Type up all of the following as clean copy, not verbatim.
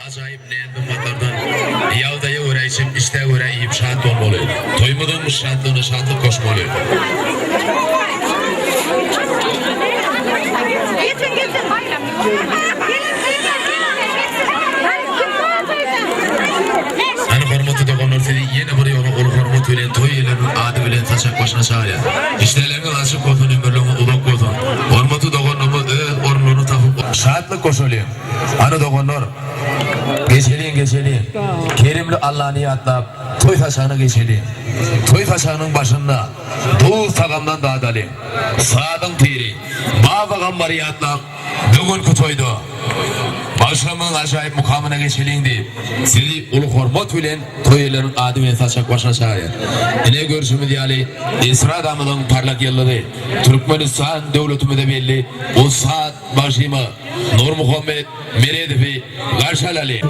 Ajaýyp näz-nygmatlardan ýagdaýa görä içip, işdä görä iýip şat bolmaly. Toýumyzyň şatlygyna şatlyk goşmaly. Hany hormatly doganlar sizi ýene bir ýola uly hormat bilen toý eýeleriniň ady bilen saçak başyna çagyrýas. Işdäleriňiz açyk bolsun ömürleriňiz uzak bolsun. Hormatly doganlarymyz öz orunlaryny tapyp şatlyk goşalyň. Hany doganlar geçeliň geçeliň. Kerimli Allany ýatlap toý saçagyna geçeliň. Toý saçagynyň başynda duz tagamdan dadalyň. Sazyň piri Baba Gambary ýatlap Bu günki toýda bagşymyzyň ajaýyp mukamyna geçeliň diýip, sizi uly hormat bilen toý eýeleriniň ady bilen saçak başyna çagyrýar. Ine görşümiz ýaly, estradamyzyň parlak ýyldyzy, Türkmenistan döwletimize belli ussat bagşymyz Nurmuhammet Meredowy garşy alalyň.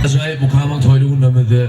Ajaýyp mukamyň toýly günlerimizde.